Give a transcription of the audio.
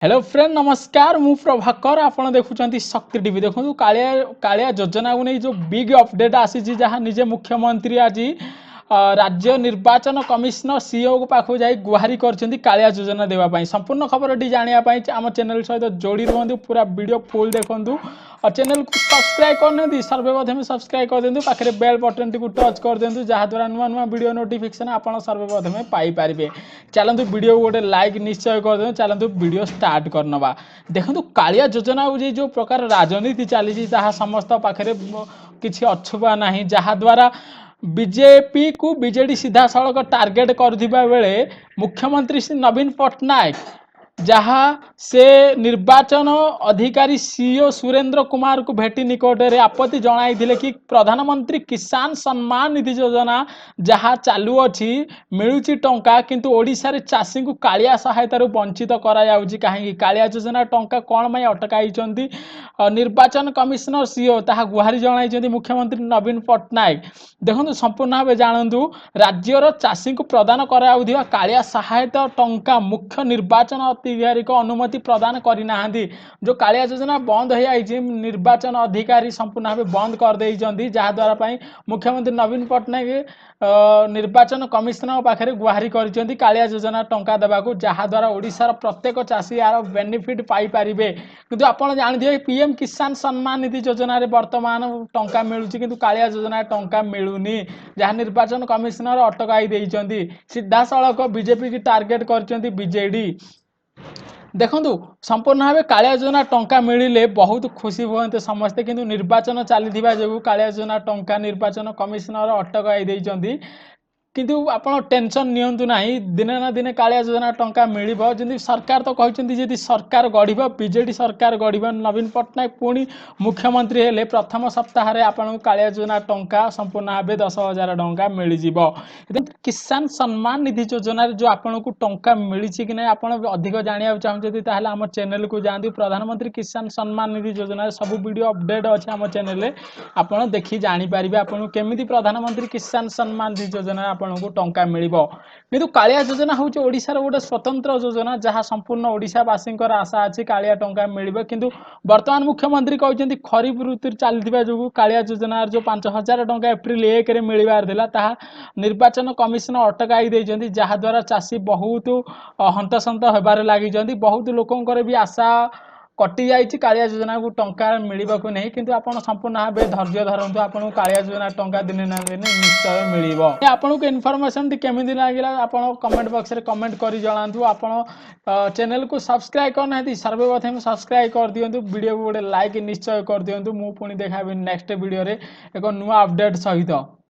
Hello friend, ନମସ୍କାର। ମୁଁ ପ୍ରଭାକର, ଆପଣ ଦେଖୁଛନ୍ତି ଶକ୍ତି ଟିଭି। ଦେଖନ୍ତୁ, କାଳିଆ ଯୋଜନାକୁ ନେଇ ଯେଉଁ ବିଗ୍ ଅପଡେଟ୍ ଆସିଛି, ଯାହା ନିଜେ ମୁଖ୍ୟମନ୍ତ୍ରୀ ଆଜି ରାଜ୍ୟ ନିର୍ବାଚନ କମିଶନର ସିଇଓ ପାଖକୁ ଯାଇ ଗୁହାରି କରିଛନ୍ତି କାଳିଆ ଯୋଜନା ଦେବା ପାଇଁ। ସମ୍ପୂର୍ଣ୍ଣ ଖବରଟି ଜାଣିବା ପାଇଁ ଆମ ଚ୍ୟାନେଲ ସହିତ ଯୋଡ଼ି ରୁହନ୍ତୁ, ପୁରା ଭିଡ଼ିଓ ଫୁଲ୍ ଦେଖନ୍ତୁ। ଆଉ ଚ୍ୟାନେଲକୁ ସବସ୍କ୍ରାଇବ୍ କରିନିଅନ୍ତି, ସର୍ବପ୍ରଥମେ ସବସ୍କ୍ରାଇବ୍ କରିଦିଅନ୍ତୁ, ପାଖରେ ବେଲ୍ ବଟନଟିକୁ ଟଚ୍ କରିଦିଅନ୍ତୁ, ଯାହାଦ୍ୱାରା ନୂଆ ନୂଆ ଭିଡ଼ିଓ ନୋଟିଫିକେସନ୍ ଆପଣ ସର୍ବପ୍ରଥମେ ପାଇପାରିବେ। ଚାଲନ୍ତୁ, ଭିଡ଼ିଓ ଗୋଟେ ଲାଇକ୍ ନିଶ୍ଚୟ କରିଦିଅନ୍ତୁ। ଚାଲନ୍ତୁ, ଭିଡ଼ିଓ ଷ୍ଟାର୍ଟ କରିନେବା। ଦେଖନ୍ତୁ, କାଳିଆ ଯୋଜନା ହେଉଛି ଯେଉଁ ପ୍ରକାର ରାଜନୀତି ଚାଲିଛି, ତାହା ସମସ୍ତ ପାଖରେ କିଛି ଅଛୁପା ନାହିଁ, ଯାହାଦ୍ୱାରା ବିଜେପିକୁ ବିଜେଡି ସିଧାସଳଖ ଟାର୍ଗେଟ କରୁଥିବା ବେଳେ ମୁଖ୍ୟମନ୍ତ୍ରୀ ଶ୍ରୀ ନବୀନ ପଟ୍ଟନାୟକ, ଯାହା ସେ ନିର୍ବାଚନ ଅଧିକାରୀ ସିଇଓ ସୁରେନ୍ଦ୍ର କୁମାରକୁ ଭେଟି ନିକଟରେ ଆପତ୍ତି ଜଣାଇଥିଲେ କି ପ୍ରଧାନମନ୍ତ୍ରୀ କିଷାନ ସମ୍ମାନ ନିଧି ଯୋଜନା ଯାହା ଚାଲୁଅଛି, ମିଳୁଛି ଟଙ୍କା, କିନ୍ତୁ ଓଡ଼ିଶାରେ ଚାଷୀଙ୍କୁ କାଳିଆ ସହାୟତାରୁ ବଞ୍ଚିତ କରାଯାଉଛି କାହିଁକି? କାଳିଆ ଯୋଜନା ଟଙ୍କା କ'ଣ ପାଇଁ ଅଟକାଇଛନ୍ତି ନିର୍ବାଚନ କମିଶନର ସିଇଓ, ତାହା ଗୁହାରି ଜଣାଇଛନ୍ତି ମୁଖ୍ୟମନ୍ତ୍ରୀ ନବୀନ ପଟ୍ଟନାୟକ। ଦେଖନ୍ତୁ, ସମ୍ପୂର୍ଣ୍ଣ ଭାବେ ଜାଣନ୍ତୁ। ରାଜ୍ୟର ଚାଷୀଙ୍କୁ ପ୍ରଦାନ କରାଯାଉଥିବା କାଳିଆ ସହାୟତା ଟଙ୍କା ମୁଖ୍ୟ ନିର୍ବାଚନ ଅଧିକାରୀଙ୍କ ଅନୁମତି ପ୍ରଦାନ କରିନାହାନ୍ତି। ଯେଉଁ କାଳିଆ ଯୋଜନା ବନ୍ଦ ହୋଇଯାଇଛି, ନିର୍ବାଚନ ଅଧିକାରୀ ସମ୍ପୂର୍ଣ୍ଣ ଭାବେ ବନ୍ଦ କରିଦେଇଛନ୍ତି, ଯାହାଦ୍ୱାରା ପାଇଁ ମୁଖ୍ୟମନ୍ତ୍ରୀ ନବୀନ ପଟ୍ଟନାୟକ ନିର୍ବାଚନ କମିଶନଙ୍କ ପାଖରେ ଗୁହାରି କରିଛନ୍ତି କାଳିଆ ଯୋଜନା ଟଙ୍କା ଦେବାକୁ, ଯାହାଦ୍ୱାରା ଓଡ଼ିଶାର ପ୍ରତ୍ୟେକ ଚାଷୀ ଏହାର ବେନିଫିଟ୍ ପାଇପାରିବେ। କିନ୍ତୁ ଆପଣ ଜାଣିଥିବେ, ପିଏମ୍ କିଷାନ ସମ୍ମାନ ନିଧି ଯୋଜନାରେ ବର୍ତ୍ତମାନ ଟଙ୍କା ମିଳୁଛି, କିନ୍ତୁ କାଳିଆ ଯୋଜନାରେ ଟଙ୍କା ମିଳୁନି, ଯାହା ନିର୍ବାଚନ କମିଶନର ଅଟକାଇ ଦେଇଛନ୍ତି। ସିଧାସଳଖ ବିଜେପିକି ଟାର୍ଗେଟ କରିଛନ୍ତି ବିଜେଡି। ଦେଖନ୍ତୁ, ସମ୍ପୂର୍ଣ୍ଣ ଭାବେ କାଳିଆ ଯୋଜନା ଟଙ୍କା ମିଳିଲେ ବହୁତ ଖୁସି ହୁଅନ୍ତେ ସମସ୍ତେ, କିନ୍ତୁ ନିର୍ବାଚନ ଚାଲିଥିବା ଯୋଗୁଁ କାଳିଆ ଯୋଜନା ଟଙ୍କା ନିର୍ବାଚନ କମିଶନର ଅଟକାଇ ଦେଇଛନ୍ତି। କିନ୍ତୁ ଆପଣ ଟେନସନ୍ ନିଅନ୍ତୁ ନାହିଁ, ଦିନେ ନା ଦିନେ କାଳିଆ ଯୋଜନା ଟଙ୍କା ମିଳିବ। ଯେମିତି ସରକାର ତ କହିଛନ୍ତି, ଯଦି ସରକାର ଗଢ଼ିବ, ବିଜେଡି ସରକାର ଗଢ଼ିବ, ନବୀନ ପଟ୍ଟନାୟକ ପୁଣି ମୁଖ୍ୟମନ୍ତ୍ରୀ ହେଲେ, ପ୍ରଥମ ସପ୍ତାହରେ ଆପଣଙ୍କୁ କାଳିଆ ଯୋଜନା ଟଙ୍କା ସମ୍ପୂର୍ଣ୍ଣ ଭାବେ 10,000 ଟଙ୍କା ମିଳିଯିବ। କିଷାନ ସମ୍ମାନ ନିଧି ଯୋଜନାରେ ଯେଉଁ ଆପଣଙ୍କୁ ଟଙ୍କା ମିଳିଛି କି ନାହିଁ, ଆପଣ ଅଧିକ ଜାଣିବାକୁ ଚାହୁଁଛନ୍ତି, ତାହେଲେ ଆମ ଚ୍ୟାନେଲକୁ ଯାଆନ୍ତୁ। ପ୍ରଧାନମନ୍ତ୍ରୀ କିଷାନ ସମ୍ମାନ ନିଧି ଯୋଜନାରେ ସବୁ ଭିଡ଼ିଓ ଅପଡେଟ୍ ଅଛି ଆମ ଚ୍ୟାନେଲରେ। ଆପଣ ଦେଖି ଜାଣିପାରିବେ ଆପଣଙ୍କୁ କେମିତି ପ୍ରଧାନମନ୍ତ୍ରୀ କିଷାନ ସମ୍ମାନ ନିଧି ଯୋଜନାରେ ଆପଣଙ୍କୁ ଟଙ୍କା ମିଳିବ। କିନ୍ତୁ କାଳିଆ ଯୋଜନା ହେଉଛି ଓଡ଼ିଶାର ଗୋଟେ ସ୍ୱତନ୍ତ୍ର ଯୋଜନା, ଯାହା ସମ୍ପୂର୍ଣ୍ଣ ଓଡ଼ିଶାବାସୀଙ୍କର ଆଶା ଅଛି କାଳିଆ ଟଙ୍କା ମିଳିବ। କିନ୍ତୁ ବର୍ତ୍ତମାନ ମୁଖ୍ୟମନ୍ତ୍ରୀ କହିଛନ୍ତି, ଖରିଫ ଋତୁ ଚାଲିଥିବା ଯୋଗୁଁ କାଳିଆ ଯୋଜନାର ଯେଉଁ 5,000 ଟଙ୍କା ଏପ୍ରିଲ 1ରେ ମିଳିବାର ଥିଲା, ତାହା ନିର୍ବାଚନ କମିଶନ ଅଟକାଇ ଦେଇଛନ୍ତି, ଯାହାଦ୍ୱାରା ଚାଷୀ ବହୁତ ହନ୍ତସନ୍ତ ହେବାରେ ଲାଗିଛନ୍ତି। ବହୁତ ଲୋକଙ୍କର ବି ଆଶା କଟି ଯାଇଛି କାଳିଆ ଯୋଜନାକୁ ଟଙ୍କା ମିଳିବାକୁ ନେଇ। କିନ୍ତୁ ଆପଣ ସମ୍ପୂର୍ଣ୍ଣ ଭାବେ ଧୈର୍ଯ୍ୟ ଧରନ୍ତୁ, ଆପଣଙ୍କୁ କାଳିଆ ଯୋଜନା ଟଙ୍କା ଦିନେ ନା ଦିନେ ନିଶ୍ଚୟ ମିଳିବ। ଆପଣଙ୍କୁ ଇନଫର୍ମେସନଟି କେମିତି ଲାଗିଲା, ଆପଣ କମେଣ୍ଟ ବକ୍ସରେ କମେଣ୍ଟ କରି ଜଣାନ୍ତୁ। ଆପଣ ଚ୍ୟାନେଲକୁ ସବସ୍କ୍ରାଇବ୍ କରିନାହାନ୍ତି, ସର୍ବପ୍ରଥମେ ସବସ୍କ୍ରାଇବ୍ କରିଦିଅନ୍ତୁ, ଭିଡ଼ିଓକୁ ଗୋଟେ ଲାଇକ୍ ନିଶ୍ଚୟ କରିଦିଅନ୍ତୁ। ମୁଁ ପୁଣି ଦେଖାହେବି ନେକ୍ସଟ ଭିଡ଼ିଓରେ ଏକ ନୂଆ ଅପଡେଟ୍ ସହିତ।